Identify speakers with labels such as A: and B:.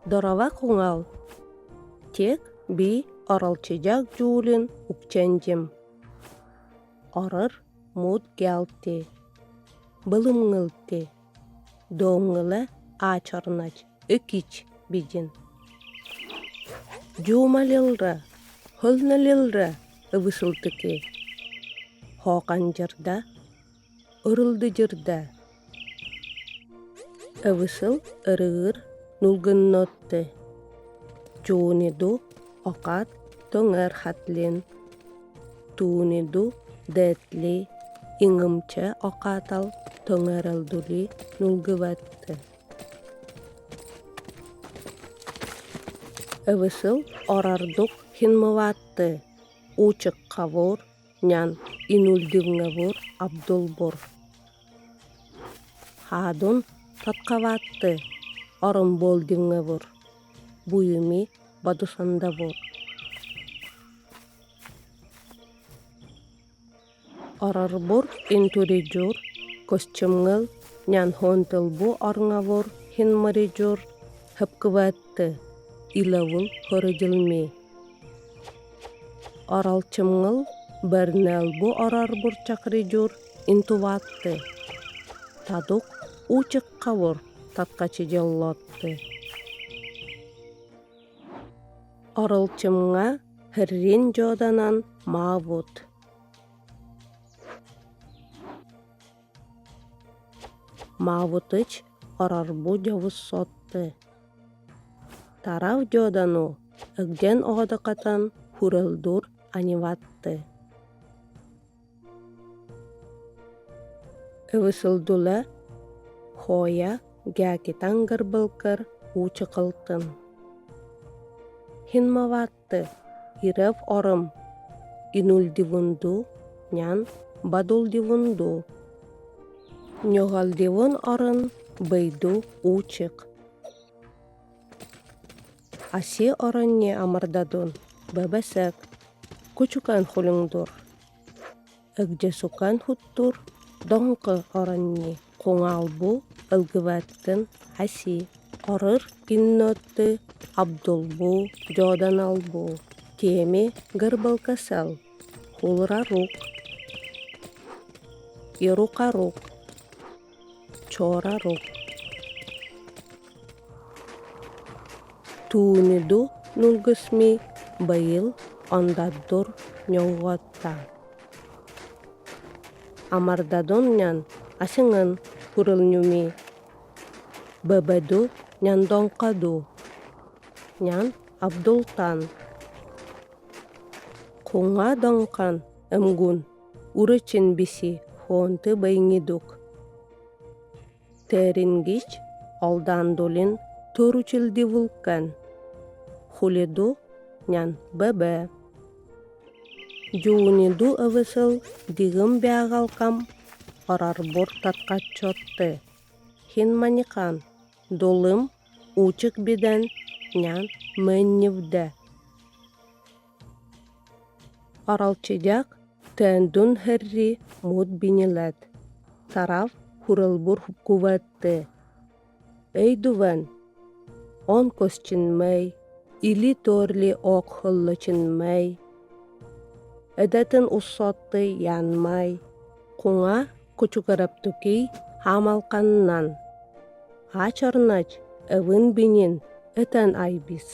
A: Дорова куҥал, Тек би оралчыдьак дьуулин укчэнджим, Орыр мут гялти, Былымҥылти, Доҥҥыла аачорнач ыкич бидин. Дьуумалилра, хөлнөлилра ывысылтыки, Хоокандьырда, ырылдыдьырда. Ывысыл ырыыр нулгыннотты, Чууниду окат тоҥер хатлин, Тууниду дэтли иҥымча окатал тоҥерелдули нулгыватты. Ывысыл орардук хинмыватты, Учыккавур нян инулдивҥавур Абдулбур. Хаадун таткаваатты орумбуолдиҥҥавур, буйуми бадусандавур. Орорбур интуридьур косчымҥыл нянхонтылбу орҥавур хинмаридьур хыпкываатты илавул хорыдьылми. Оралчымҥыл бэрнэлбу орорбур чакридьур интуваатты, тадук уучыккавур таткачидьоллотты. Оролчымҥа хыррин дьуоданан маавут. Маавутыч орорбу дьовуссотты. Тарав дьуодану ыгдьэн оҕодокатан хурэлдур аниватты. Ывысылдула Хоя Гякитан гырбылкыр уучыкылтын. Хинмаватты Ирев орым Инулдивунду нян Бадулдивунду. Ньоҕалдивун орын Быйду уучык. Аси оронни амардадун Бэбэсэк Кучукан хулуҥдур Эгдьэсукан хуттур Доҥкы оронни Куҥаалбу ылгыбаттын Аси Орыр иннотты Абдулбу Дьоданалбу Тиэми гырбылкасал Хулрарук Ирукарук Чорарук Тууниду нулгысми быйыл ондаддур ньоҥҕотта Амардадон нян асыҥын хурылньуми Бэбэду няндоҥхаду нян Абдултан Куҥа доҥхан ымгун урычин биси хуонты бэйҥидук Тэрингич Алдандулин Торучилдивулкан Хулиду нян бэбэ Дьууниду ывысыл дигым бягалкам орарбур таткаччотты Хинманикан дулым учык бидэн нян мэннивдэ Аралчыдьак Тээндун херри мут бинилэт, Тарав хурылбур кувэтты. Эйдувэн, он косчинмэй, или торли ок хыллычынмэй, Эдэтин уссотты янмай, куҥа кучугараптукий хаамалканнан, Ачорнач эвын бинин этэн айбис.